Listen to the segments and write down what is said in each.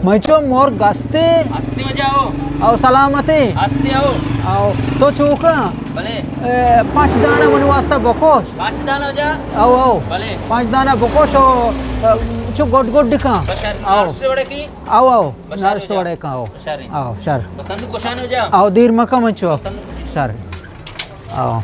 منچو مرگ ہستے؟ ہستے وجہ او۔ او سلامتے؟ ہستے او۔ او تو چوکا؟ بلے۔ اے، پنچ دانا منی واسطہ بکوش۔ پنچ دانا وجہ؟ او، او۔ بلے۔ پنچ دانا بکوش او، اے، چو گڈ گڈ کن۔ بشر او۔ ناشتے وڑے کی؟ او، او۔ بشر ناشتے وڑے کن او۔ بشر۔ او، شر۔ پسند کشان وجہ؟ او، دیر مکا منچو۔ پسند کشان۔ شر۔ او۔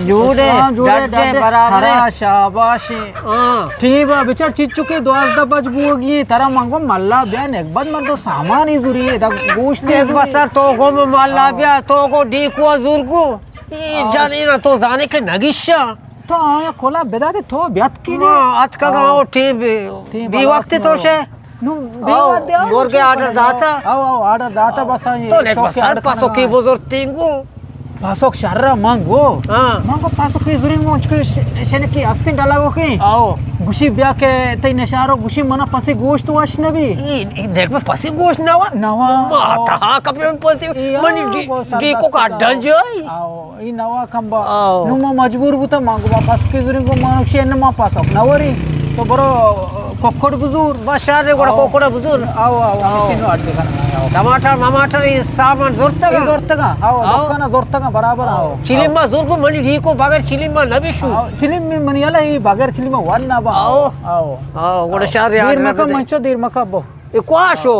جوڑے، ہاں، جوڑے، ڈڈے، ڈڈے۔ برابر ہے۔ ہرا، شاباش۔ ہاں۔ ٹیم ءَ بچار چچو کہ دوازدہ بج بوگی، ترا منگو ملا بیا نگبت من تو سامان ہی زوری ہے، دا گوشت ہی ایک زوری۔ بسر تو گو ملا ہاں۔ بیا، تو گو ڈیکو زورگو۔ ای ہاں۔ جانی نا تو زانے کہ نگیشا۔ تو آیا کلا بداتے تو بیات کی نے؟ ما اتکا گا ہاں۔ او ٹیم بی، ٹیم بی بلاس وقت تو نو۔ شے۔ نو، بے آو، وعدے آو، مرگے چوک آرڈر کنگا۔ داتا۔ آو، آو، آرڈر داتا، بس آئی تو لیک چوک بسر آرڈر پاسو کنگا۔ کی بزرگ تینگو۔ پاسو شر منگو۔ ہاں۔ منگو پاسو کی زورینگو، چکے ش-، شنکی استین ڈالا گو کی۔ آو۔ گوشی بیا کہ تئی نشارو گوشی منا پسی گوشت وش نبی۔ ای، ای دیکھ میں پسی گوشت نوا۔ نوا۔ ما آو۔ تہا کپی من پسی، ای، منی آو، ڈی-، گو سر ڈیکو دست کا کا۔ ڈل جائی۔ آو۔ ای نوا کمبا۔ آو۔ نو ما مجبور بوتا، ما گو واپس کی زوریں گو ما نقشی ان ما پاس اپ نوری۔ تو برو ککڑ بزور۔ بس شار گوڑا آو۔ ککڑ بزور۔ آو، آو، آو۔ مشین اڈ کن۔ آو۔ ٹماٹر، مماٹر، ای سامان زورتگا؟ ای زورتگا۔ آو، آو۔ دکانا زورتگا برابر آو۔ آو۔ چلیم ما زور کو منی ڈیکو بغیر چلیم ما نبیشو۔ آو۔ چلیم می منی الا ای بغیر چلیم ما ون نبا۔ آو۔ آو۔ آو، گوڑا آو۔ شار دیر آرڈر مکا دے۔ منچو دیر مکا بو۔ اے کواش ہو؟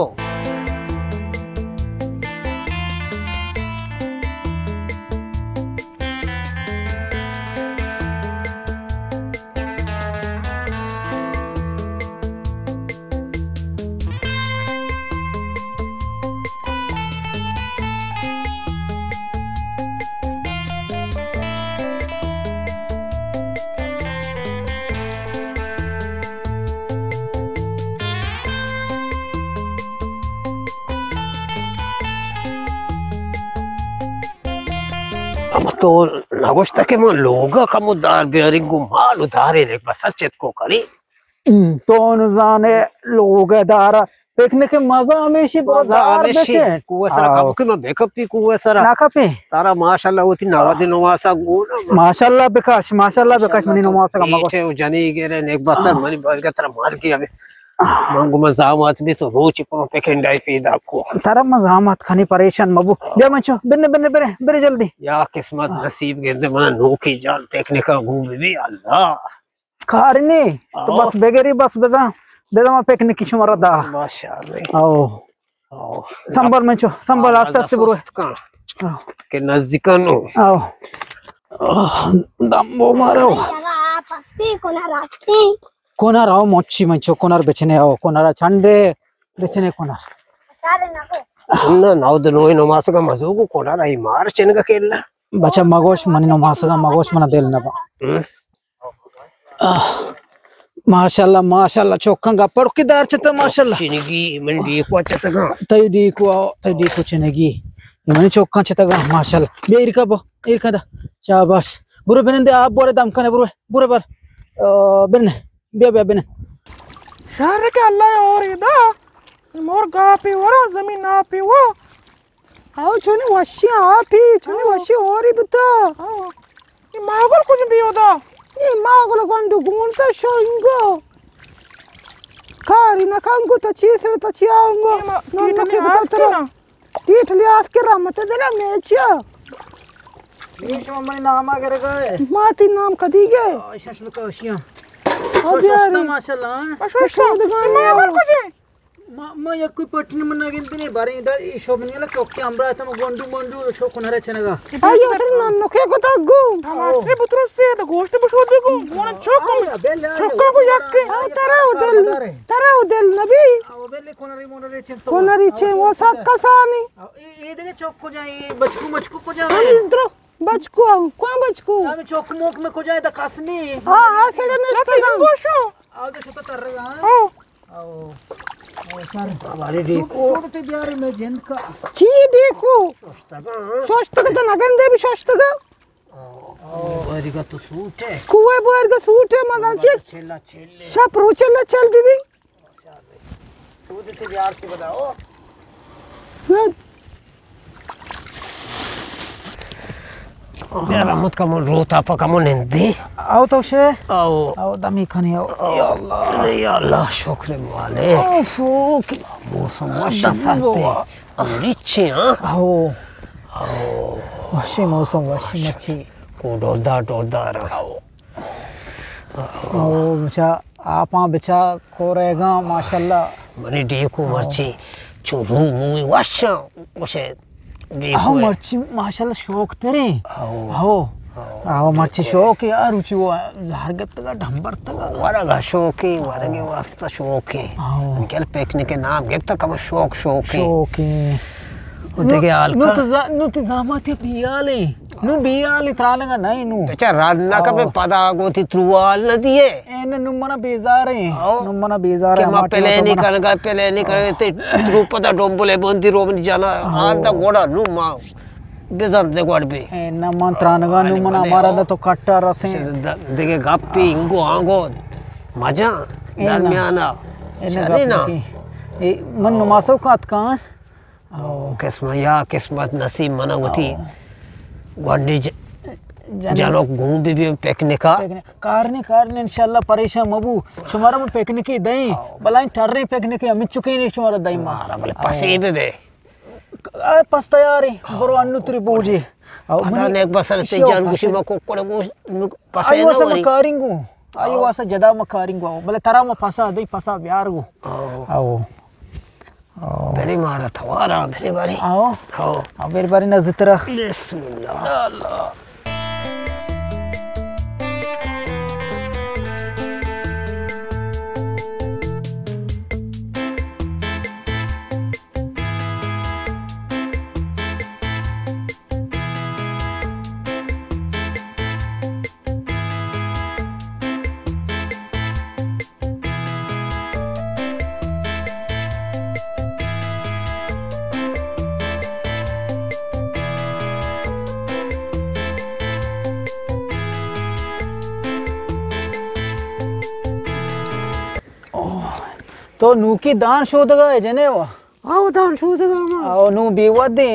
اما تو نگوشتہ کہ من لوگا کمو دار بیاریں، گوں مال و دارے لیک بسر چتکو کریں۔ ہم، تو نزانے لوگ دار پکنک مزہ ہمیشی، برو مزہ دار ہمیشی۔ بچے۔ کوہ سرا ہاں۔ کپو کہ من بکپی کوہ سرا۔ نہ کپی؟ ترا ماشاءاللہ وتی نود نماسا گون۔ ماشاءاللہ بکش، ماشاءاللہ بکش، منی نماسا مگو۔ پیٹے و جنی گرے، نیک بسر ہاں۔ منی برگت را مار کی ابھی۔ من گو من زامات بی تو روچی پرو پکنڈائی پیدا کو۔ ترا من زامات کنی، پریشان مبو۔ بیا منچو، بنے، بنے، بنے، بنے جلدی۔ یا قسمت نصیب گندے منا نوکی جان پکنکا گون بی، اللہ۔ کار نی، تو آو۔ بس بگری، بس بزن، بزن ما پکنکی شمارا دا۔ بس شر۔ آو۔ آو۔ سنبھال منچو، سنبھال، آو، آستے آستے برو۔ سست کن۔ آو۔ کہ نزدیکانو۔ آو۔ آہ، دمبو مارو۔ کنر آو مچی منچو، کنر بچنے آو، کنر چنڈے بچنے کنر۔ نہ، نود نوئی نماسگا مزوگو کنر ای مار چنگا کلا۔ بچا مگوش منی نماسگا مگوش منا دل نبا۔ ہم۔ آہ، ماشاءاللہ، ماشاءاللہ، چوکاں گپڑکی دار چتا، ماشاءاللہ۔ چنگی، من ڈیکو چتگاں۔ تئی ڈیکو، تئی ڈیکو چنگی۔ منی چوکاں چتگاں، ماشاءاللہ۔ بیا ایرکا بو، ایرکا دا۔ شاباش۔ برو بنندے، آپ بورے دم کنے، برو، برو بر۔ آ، بن، بیا، بیا، بن۔ شہر کے اللہ اور ادا۔ مرگ آپی ورا، زمین آپی وا۔ او چونی وشی آپی، چونی او۔ وشی ہوری بوتا۔ او۔ اے ماگل کجا بی اودا؟ اے ماگل گونڈو گون تا شو انگو۔ کاری نہ کانگو تا چی سر تا چی آنگو۔ اے ما-، نن ٹیٹلی نکے آس بتا ترا۔ کنا۔ ٹیٹلی آس کے رحمت دلا میچیا۔ میچ من نام آ گرے گئے۔ ماتی نام کدی گئے۔ آ، شش لکا وشیاں۔ او شش بیاری۔ ماشاءاللہ۔ شش لکا۔ اے ماگل کجا؟ ما، ما یک کوئی پٹنی من نگندنے، باریں دا ای شوبنی لا چوکی امرا تم گونڈو مونڈو شو کنارا چنگا۔ آئی اتر نن نکے کتا گو۔ ٹماٹر بتروسے، دا گوشت بشودے گو۔ گونا چوک آئی، بیل آئی، چوکا کو یک کے۔ آ، ترا و دل، ترا و دل نبی۔ آ، بیل کنری مونری چن تو۔ کنری چن، وہ سب کسانی۔ آ، ای، ای دیگه چوک کو جائیں، ای بچکو مچکو کو جائیں۔ ہم درو، بچکو، کون بچکو؟ ہم چوک موک میں کو جائیں، دا کسنی۔ ہاں، ہاں، سڑے نشتے گا۔ آ، دے شتا تر رہا۔ ہاں۔ او، او، سر۔ ہمارے ڈیکو۔ چھوڑتے بیارے میں جن کا۔ چی ڈیکو؟ شوشتگا، ہاں۔ شوشتگا تو نگندے بھی شوشتگا۔ او، او، بوریگا تو سوٹ ہے۔ کوئے بوریگا سوٹ ہے، مدن چیز۔ چلا چلے۔ شپ رو چلا چل بی بی۔ تو دیتے بیار سے بتاؤ۔ ہاں۔ بیا رحمت کمو روت، آپ کمو نندی۔ او تو شے؟ او۔ او دمی کنی او۔ یا اللہ۔ یا اللہ، شکر مالک۔ اوف، او کی موسم وش ساتے۔ ریچی، ہاں؟ او۔ او۔ وشی موسم، وشی مرچی۔ کو ڈولدار، ڈولدار۔ او۔ او بچا، آپاں بچا کورے گا، ماشاءاللہ۔ منی ڈیکو مرچی چو رو موی وشاں، گوشے ڈیکو ہاں۔ مرچی ماشاءاللہ شوق تریں۔ ہاں۔ ہاں۔ ہاں۔ ہاں، مرچی شوق ہے یار، روچی وہ زہر گتگا، ڈھمبر تگا۔ ورگا شوق ہے، ورگے واسطہ شوق ہے۔ ہاں۔ گل پکنک نام گپتا کم شوق، شوق ہے۔ شوق ہے۔ او دیگه حال نو کا۔ تو زا-، نو تی زاماتی بیالے۔ نو بیالی ترانگا نہیں نو۔ بچا رد نہ کپے، پدا گوتی تروال نہ دیے۔ اے نہ نو منا بیزار ہیں۔ او۔ نو منا بیزار کہ ہیں، ما ہمارا پلے ٹیم نہیں تو کرگا، پلے نہیں کرگا، تے ترو پدا ڈومبلے بندی رومنی جانا، آن دا گوڑا نو ما بزن دے گوڑ بی۔ اے نہ من ترانگا نو منا ہمارا دا تو کٹا رسیں۔ دیگه گپی انگو آنگو مجا اے نہ۔ درمیانا۔ اے نہ شری گپ نا۔ کی۔ اے من نماسو کات کان۔ او۔ قسمت یا قسمت نصیب منا وتی۔ او۔ گونڈی ج-، جنک۔ جنک گون بی بی پکنکا۔ پکنک۔ کار نے، کار نے، انشاءاللہ پریشان مبو۔ شمارا من پکنکی دیں۔ او۔ بلائیں ٹریں پکنکی ہمیں چکے نے شمارا دیں ما۔ مارا بلے پسی بی دے۔ اے پس تیارے، برو انو تری بوجی۔ او پدا منی نیک بسر تے ایشی جان گوشی پسے۔ ما کوکڑ گوش، نو پسے آئی نہ واسا وری۔ ما کارنگو۔ آئی واسا جدا ما کارنگو۔ بلے ترا ما پسا دیں، پسا بیار گو۔ او۔ او۔ او۔ بری مارا توارا، بری بری۔ آؤ۔ آؤ۔ آؤ، بری بری نزدیکتر۔ بسم اللہ۔ اللہ۔ تو نوکی دان شودگا ہے جنے وا؟ آؤ دان شودگا ما۔ آؤ نو بیوہ دے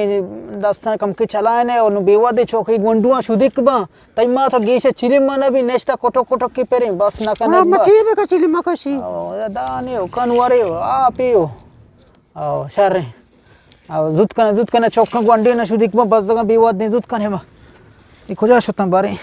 دستان کم کے چلائنے، او نو بیوہ دے چوکی گونڈواں شودک باں۔ تئی مات گیش چلی منا بھی نشتا کٹک کٹک کی پریں، بس نہ کنے ہاں، بس۔ مچی بے کا چلی مکشی۔ آؤ، دانے ہو، کنورے ہو، آپی ہو۔ آؤ، شر ہیں۔ آؤ، زوت کنے، زوت کنے، چوکاں گونڈی نہ شودی کہ بزگاں بیوہ دیں، زوت کنے ما۔ یہ کجا شتاں باریں؟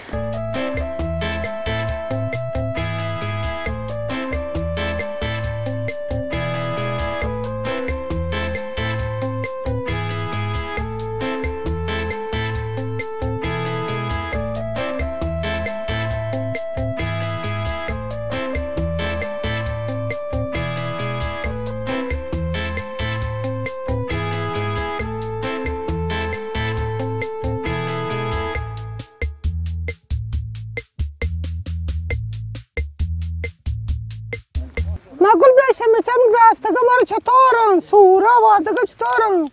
ما گل بیا شمے چم گراستگ، مارا چطور انت؟ سورا وادگا چطور انت؟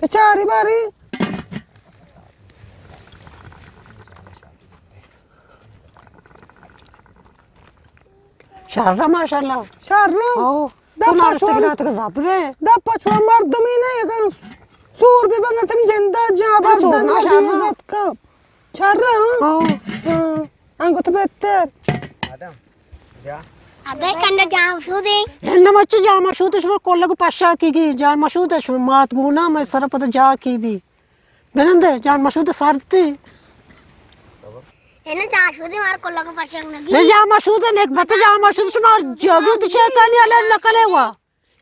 بچاری باری۔ شر ماشاءاللہ۔ شر؟ ہو۔ دپ تو ناشتہ چون؟ گرات کا زبرے۔ دپ چون مردمی نہ اگاں سور بہ بنت ہمے جندا جاں بر سور دنت ماشاءاللہ۔ بے عزت کا۔ شر، ہاں؟ ہاں۔ ہاں۔ انگت بہتر۔ اگہ کنڈ جام شودے۔ ہن مچ جام شودے، شما کلگ پشا کی گی، جام شودے، شما مات گونا، میں سر پتہ جا کی بی۔ بنندے، جان مشہود سرتی۔ انا جان مشہود مار کلگ پشک نگی۔ نے جان مشہود، نیک بت جان مشہود، شما جاگی تو شیطانی علی نکلے وا۔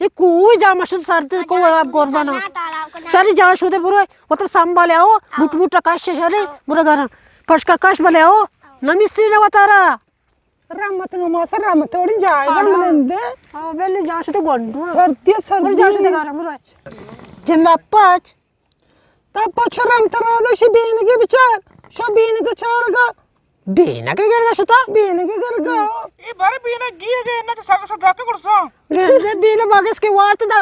یہ کوئی جان مشہود سرتی، کوئی آپ قربانا۔ شری جان مشہود برو، وطن سنبھالے آؤ، بوٹ بوٹ کش شری، برو گھر۔ پشکا کش بلے آؤ، نمیسی نہ وتارا۔ رحمت نماز، رحمت اوڑی جائے گا ملندے۔ ہاں، بلی جان مشہود گونڈو۔ سرتی، سرتی۔ جان مشہود گھر، برو۔ جند اپاچ۔ تا پچو رنگ ترا دو شی بینگی بچار، شو بینگی چارگا۔ بینگی گرگا شتا؟ بینگی گرگا۔ اے بارے بینگ گیے گئے، نہ تو سگا سا دھکا کرسا۔ گندے بینگ باگس کے وارت دا،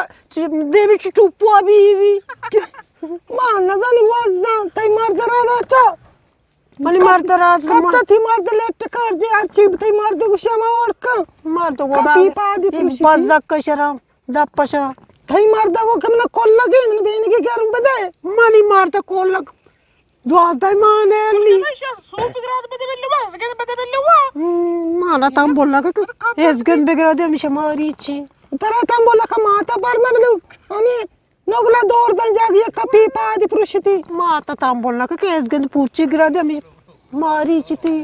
دیوی چی ٹوپو ابی بی۔ ما نزانی وزن، تئی مرد را داتا۔ منی مرد را داتا۔ کتا تی مرد لیٹ کار جی، ہر چی تئی مرد گوشی ہما وڑ کن۔ مرد ودا۔ کپی پادی پوشی۔ بزک شرم۔ دپ پشا۔ تئی مرد ءَ گو کہ من کلگی، من بینگی گر بدے۔ منی مرد کلگ دوازدہ ماہ نیلی۔ ہمیشہ سوپ گراد بدے بلوا، ازگن بدے بلوا۔ ہم، مالا تام بولا کہ ازگن بگرادے ہمیشہ ماری چی۔ ترا تام بولا کہ ماتا پر میں بلو، ہمیں نگلا دور دن جاگی کپی پادی پروشتی۔ ماتا تام بولا کہ ازگن پوچی گرادے ہمیشہ ماری چی تی۔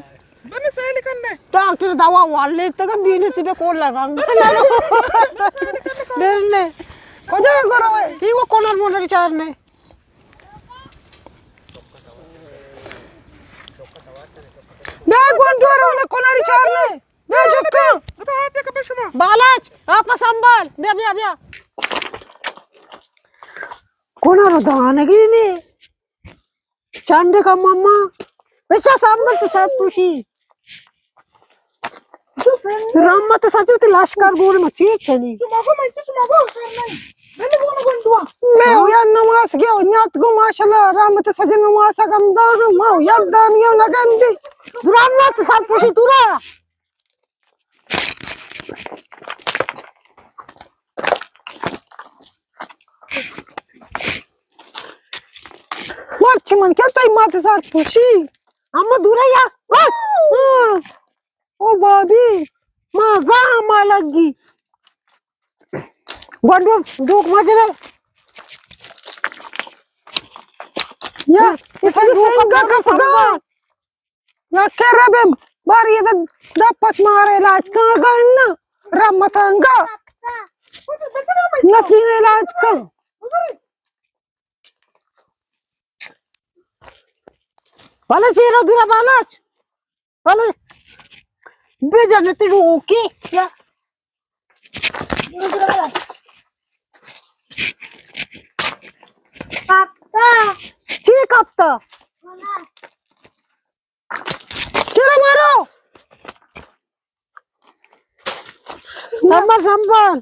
بنے سیل کرنے۔ ڈاکٹر دوا والے تک بینے سی بے کول لگا۔ برنے۔ کجا گرو ہے؟ ای وہ کولر مولر چارنے۔ بے گونڈو رو نے کولر چارنے۔ بے جکا۔ بالاچ، آپ سنبھال۔ بیا، بیا، بیا۔ کولر دانگی نے۔ چنڈے کا ماما، بچا سامبل تو سب خوشی۔ رحمت سجو تے لشکر گون مچی چنی۔ میں ہویا نماز گیا، نیات گو ماشاءاللہ، رحمت سجو نماز گم دا، ما ہویا دان گیا نگندی۔ رحمت سب خوشی تو را۔ مرچی من کیا تئی مات سر پوشی۔ اما دورا یا۔ آہ! آہ! او بابی، ما زا ما لگی۔ گونڈو ڈوک مجنے۔ یا، اس نے سنگا کپگا۔ یا کہ ربم، باری دا دپ پچ مار علاج کن گا نا، رحمت انگا۔ نسیم علاج کن۔ بلے چیرو دیرا بالاچ۔ بلے۔ بے جنتی روکی۔ یا۔ چی کپتا؟ چرا مارو؟ سنبھال، سنبھال۔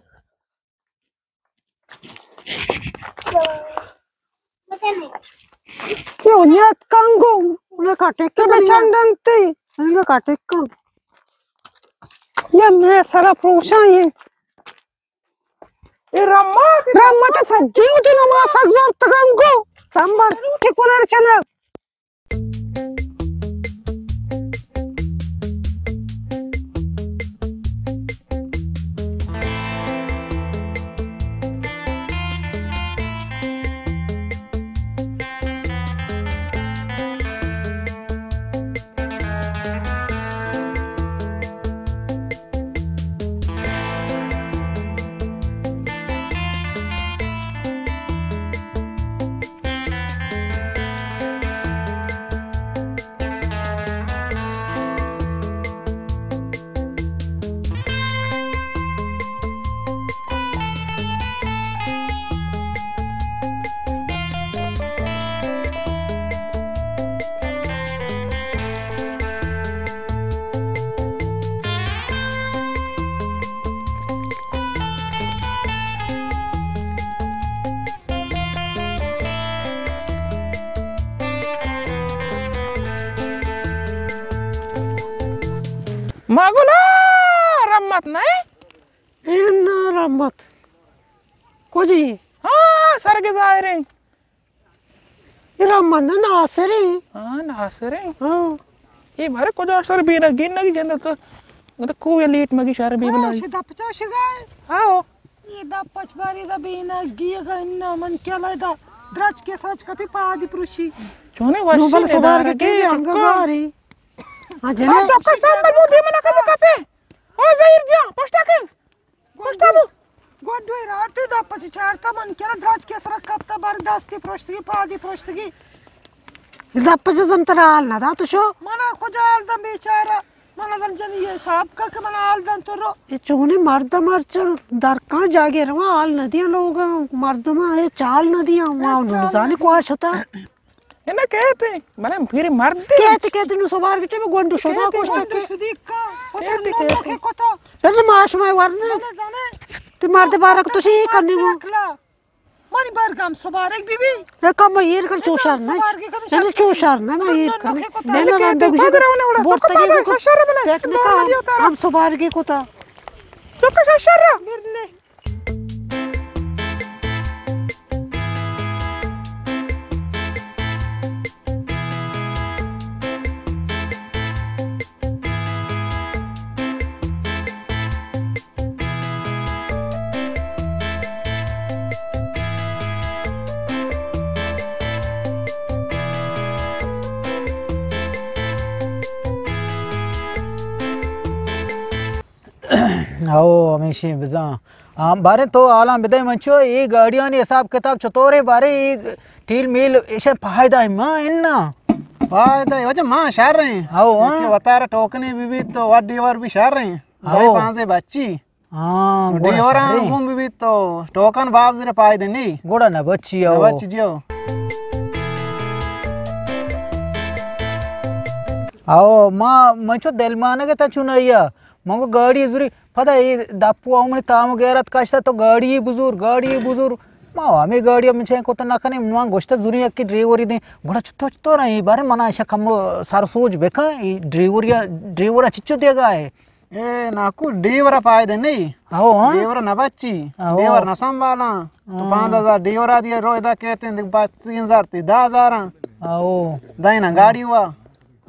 یہ نیت کانگو۔ انہیں کٹک تو بچان ڈنتی۔ انہیں کٹک کن۔ یہ میں سرا پروشاں یہ۔ اے رحمت۔ رحمت سجی ہوتی نماز اگزار تگنگو۔ سنبھال، ٹھیک بنا رچنگ۔ مگلا رحمت نہ؟ اے نا رحمت۔ کجی؟ ہاں، سرگ ظاہر ہیں۔ اے رحمت نہ، ناصر ہیں۔ ہاں، ناصر ہیں۔ ہاں۔ اے بارے کجا شر بی نہ گن نہ گن تو۔ تو کو یہ لیٹ مگی شر بی ہاں، بنائی۔ شدا پچا شگا ہے۔ ہاں۔ یہ دا پچ باری دا بینگی گا انا من کیا لائے دا درچ کے سرچ کپی پادی پروشی۔ چونے نو وشی بل نے سوار دار کے کے ٹیوی ہم چکا۔ گزاری۔ ہاں جنے۔ ہاں، چکا سامبل مو دیمنا کدی کپے۔ او زہیر جان، پشتا کن۔ پشتا بو۔ گوڈوی راتے دا پچ چارتا من کیا درچ کے سرچ کپتا بار دستی پروشتگی پادی پروشتگی۔ دا پچ زنتر حال نہ دا تو شو۔ منا کجا حال دا بیچارہ۔ من ازم جنی یہ حساب کا کہ من حال دن تو رو۔ یہ چونی مردم ہر چر درکان جاگے رواں حال ندیاں لوگاں، مردماں یہ چال ندیاں، واہ نزانی کواش ہوتا۔ انا کہتے، من پھر مرد۔ کہتے، کہتے نو سوار گٹے میں گونڈو شدا کہتے کوشتا گونڈو کہ۔ شدی کا، اتر کہتے، نو کہتے۔ کے کتا۔ پھر ماش میں ورنے۔ تے مرد بارک تو شی کرنے گو۔ منی برگم سبارگ بی بی۔ اے کم ایر کر چوشار نہ۔ سبارگی کن نہ، نہ، چوشار نہ، نہ، ایر کر۔ نہ، نہ، رنده گوشی بورتگی کو ٹیکنیکا ہم سبارگی کتا۔ چوکا شر۔ برنے۔ او، ہمیشی بزاں۔ آ، باریں تو حالاں بدئے منچو، اے گاڑیانی حساب کتاب چطورے؟ باریں اے ٹیل میل ایشاں فائدہ ایں ما اناں؟ فائدہ ایں، واجہ ما شر ایں۔ او، ہاں۔ کہ وتارا ٹوکنے بہ بیت تو وڈی ور بھی شر ایں۔ او۔ دائی پانزے بچی۔ ہاں، گڑا ڈیوراں شریں۔ گون بہ بیت تو ٹوکن باب زر پائدہ نی۔ گڑا نہ بچی نہ او۔ بچی جیو۔ او، ما، من چو دلمانگ تا چون آیا۔ من گو گاڑی زوری، پدا اے دپو او منی تام غیرت کاشتا تو گاڑی بزور، گاڑی بزور۔ ما ہمے گاڑی من چین کت نہ کنیں، من گوشت زوری یکی ڈریوری دیں۔ گڑا چطور چطور ایں، بارے منا ایشا کم سر سوج بکن، اے ڈریوریا، ڈریورا چچو دیگا ہے؟ اے ناکو، ڈیورا پائدہ نہیں۔ ہو، ہاں۔ ڈیورا نہ بچی۔ ہو۔ ڈیور نہ سنبھالاں۔ تو ہاں۔ پانچ ہزار ڈیورا دیا، روز دا کہتے ہیں، دیکھ، پانچ، تین ہزار تے دہ ہزار آں۔ ہو۔ دائنا گاڑی ہوا۔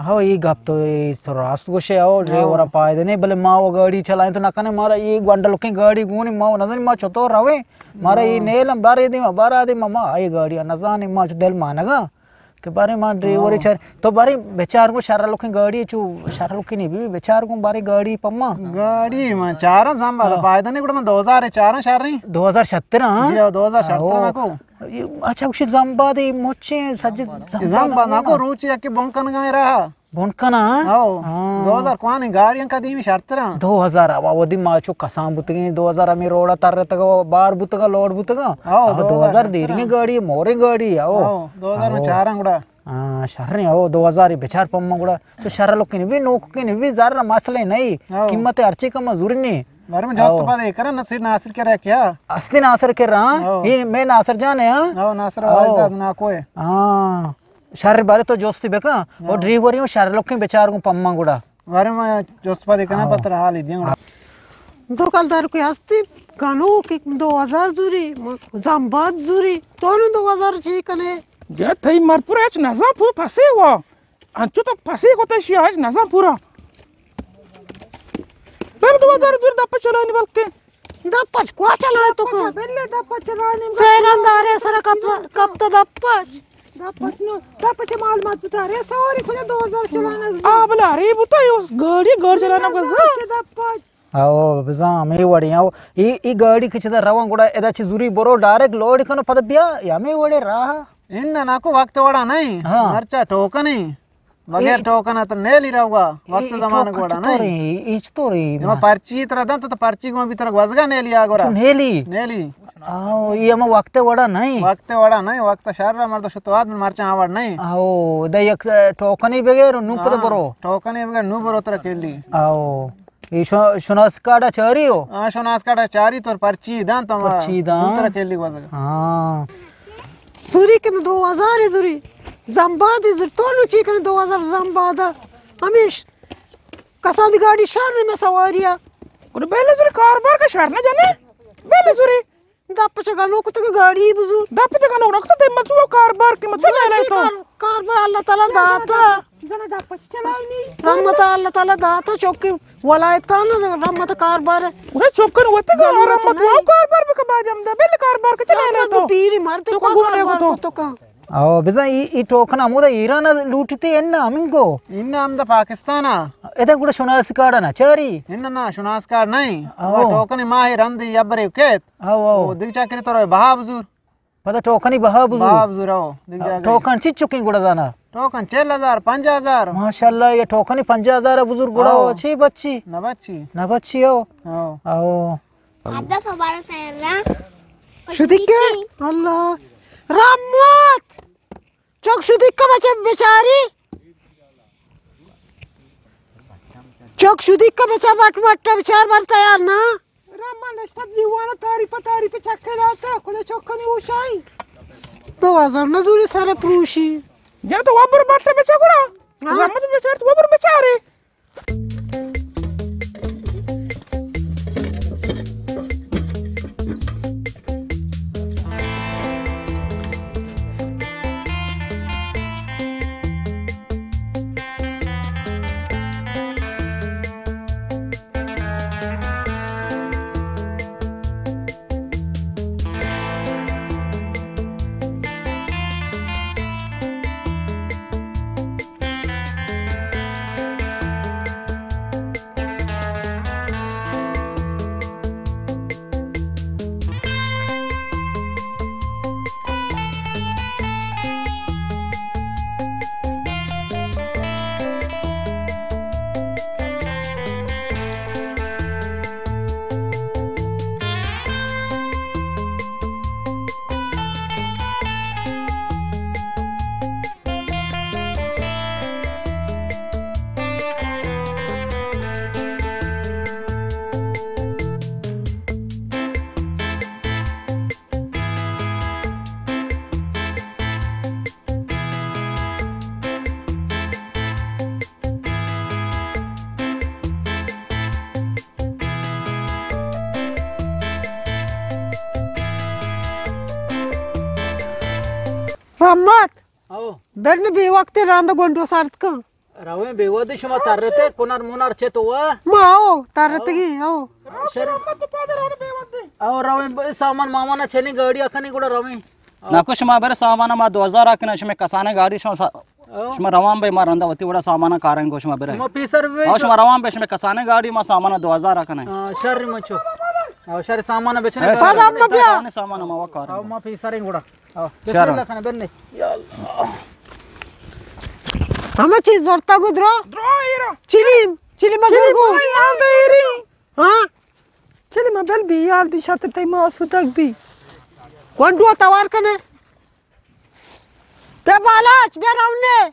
ہو، یہ گپ تو، یہ تو راست گوشے، ہو، ہو۔ ڈیورا پائدہ نہیں، بلے ما وہ گاڑی چلائیں تو نہ کنے، مارا یہ گونڈل کی گاڑی گونی، ما وہ نہ زنی، ما چطور رویں، مارا یہ ہاں۔ نیلم بارے دیم، بارا دیم، ما یہ گاڑی نہ زانی، ما چو دل مانگا۔ کہ بارے ما ڈریوری ہاں۔ چار، تو بارے بچار گو شر لوکیں گاڑی چو، شر لوکیں نہیں بھی بچار گو بارے گاڑی پما۔ گاڑی ما چاراں زمبا دا ہاں۔ پائدہ نہیں، گڑا ما دو ہزار چاراں شر رہی۔ دو ہزار سترہ، ہاں؟ جی ہاں، دو ہزار سترہ ہاں۔ نا کو۔ اچھا، کچھ زمبا دے مچے سج زمبا زمبا نا کو۔ روچی اکی بن کنگا رہا۔ بن کنا، ہاں؟ ہاں۔ دو ہزار کوانی گاڑیاں قدیمی شرتراں۔ دو ہزار آوا ودی ما چو کسان بوتگیں، دو ہزار ہمیں روڈا تر رتگا، بار بوتگا، لوڈ بوتگا۔ ہاں، آوا دو ہزار دو ہزار دیریں گاڑی، موریں گاڑی، آو۔ ہاں، دو ہزار میں آو۔ چاراں گڑا۔ ہاں، شریں، آو، دو ہزار بچار پما گڑا۔ تو شر لوکیں بھی، نوکیں بھی، زر مسئلہ نہیں۔ ہاں۔ قیمت ہرچی کم زورنی۔ بارے میں جوست آو۔ پا دے کرا، نصیر ناصر کے رہا کیا؟ اصلی ناصر کے رہا؟ ہاں۔ یہ میں ناصر جان ہے، ہاں؟ ہاں، ناصر آو۔ واجد نا کوئے۔ ہاں۔ شر بارے تو جوستی بکن۔ او ہاں۔ ڈریوری اوں شر لوکیں بچار گوں پما گڑا۔ بارے ما جوست پدے کنا ہاں۔ پتر حال دیاں گڑا۔ دو کلدار کوئی ہستی، گنوک دو ہزار زوری، زمباد زوری، تو نوں دو ہزار چی کنے؟ جا تئی مرد پورا ہچ نزان پو پسے وا۔ انچو تو پسے کو تو شی ہچ نزان پورا۔ بل دو ہزار زوری دپ چلانی بلکہ۔ دپ پچ کوا چلائے تو کو؟ دپ پچ بلے دپ پچ چلائے نیم سیران دارے سر کپ، کپ تو دپ پچ۔ دپ پچ نو، دپ پچ معلومات بتا رہے سواری کجا دو ہزار چلانا۔ آ، بلا، ارے بتا، یہ گاڑی، گاڑی چلانا کا زا۔ دپ پچ۔ آو، بزاں، ہمیں وڑی، آو۔ ای، ای گاڑی کچھ دا روان گڑا، ادا چھ زوری برو، ڈائریکٹ لوڈ کنو، پتہ بیا، یہ ہمیں وڑے راہ۔ ان نہ کو وقت وڑا نہیں، ہاں۔ مرچا ٹوکن ہی۔ بغیر اے، ٹوکن ءَ تو نیلی روگا، وقت اے، زمانگ ٹوکن وڑا چطور نہیں۔ اے، اے چطور اے؟ اما پرچی ترا دنت تو پرچی گوں بھی ترا گوزگا نیلی آ گورا۔ چو نیلی؟ نیلی۔ آو، اے اما وقت وڑا نہیں۔ وقت وڑا نہیں، وقت شر مرد شتو آد مرچاں آ وڑ نہیں۔ آو، دا یک ٹوکنی بغیر نو پد ہاں، برو۔ ٹوکنی بغیر نو برو ترا کیلی۔ آو، اے شو-، شناس کارڈ چاری ہو؟ ہاں، شناس کارڈ چاری تو پرچی دنت تو پرچی دنت۔ نو ترا کیلی گوزگا۔ ہاں۔ زوری کن دو ہزار زوری، زمباد زوری، تو نو چی کن دو ہزار زمباد؟ ہمیش کسان دی گاڑی شر میں سواریا۔ گڑا بیل زوری کاربار کا شر نہ جانے؟ بیل زوری۔ دپ چہ گنوک تو گاڑی بزور۔ دپ چہ گنوک تو تے مچو کاربار کے مچو لے لے تو۔ کار-، کاربار اللہ تعالی داتا۔ زنا دپ چہ چلائنی۔ رحمت اللہ تعالی داتا چوکی ولایتان رحمت کاربار۔ گڑا چوکن وتی گا ضرورت رحمت نہیں۔ وہ کاربار بکا باید ہم دا، بل کاربار کے چلائے رحمت تو۔ پیری مرد تو کو کو گونے کاربار کو تو۔ کو تو کا۔ او، بزاں ای، ای ٹوکن ہمودا ایران لوٹتے ان ہمینگو۔ ان ہم دا پاکستان۔ ادا گڑا شناس کارڈ نہ چاری؟ ان نہ، شناس کارڈ نہیں۔ او۔ وہ ٹوکن ماہ رند یبرے کیت۔ او، او۔ او، دگ چاکری تو بہا بزور۔ پدا ٹوکنی بہا بزور۔ بہا بزور، او، دگ جاگہ۔ ٹوکن چی چکیں گڑا زانا؟ ٹوکن چل ہزار، پنجاہ ہزار۔ ماشاءاللہ، یہ ٹوکنی پنجاہ ہزار بزور گڑا او۔ چی بچی؟ نہ بچی۔ نہ بچی او۔ او۔ او۔ عبداللہ سوبارہ تیار رہا۔ شدیکہ؟ اللہ۔ رحمت۔ چوک شدیکہ بچہ بیچاری۔ چوک شدیکہ بچہ بٹ بٹ بیچار بر تیار نہ۔ رحمت نشتہ دیوانہ تاری پہ تاری پہ چکے داتا۔ کجا چوک کنی اوشائی۔ تو ہزار نزوری سر پروشی۔ جا تو وبر بٹ بیچا گڑا۔ ہاں۔ رحمت بیچار تو وبر بیچارے۔ محمد، او۔ بر نہ بے وقت راندا گونڈو سارت کن۔ رویں بے وقت شما ترتے کنر منر چے تو وا؟ ما او، ترتگی، او۔ شر۔ او رویں ب-، سامان مامانا چنی گاڑی آ کنی گڑا رویں۔ او۔ ناکو شما بر سامان ما دو ہزار آ کنن، شما کسانے گاڑی شما سا-، او۔ شما روان بے ما رندا وتی وڑا سامان کاریں گو شما بر۔ ما پیسر بے او شما۔ شما روان بے شما کسانے گاڑی ما سامان دو ہزار آ کنن۔ ہاں، شر منچو۔ او شر سامان بچنے اے گاڑی۔ شر۔ پدا ما بیا۔ سامان ما وکار۔ او ما پیسر گڑا۔ او، شر۔ بسم اللہ کنه، بنه۔ یا اللہ۔ ہمہ چیز زورتا گو درو۔ درو ایرا۔ چلیم، چلیم چلیم بزرگو۔ بھائی، آو دے ایری۔ ہاں۔ چلیم بل بی، یال بی، شاتر تئی ما آسودگ بی۔ گونڈو توار کنے۔ بیا بالاچ، بیا راونے۔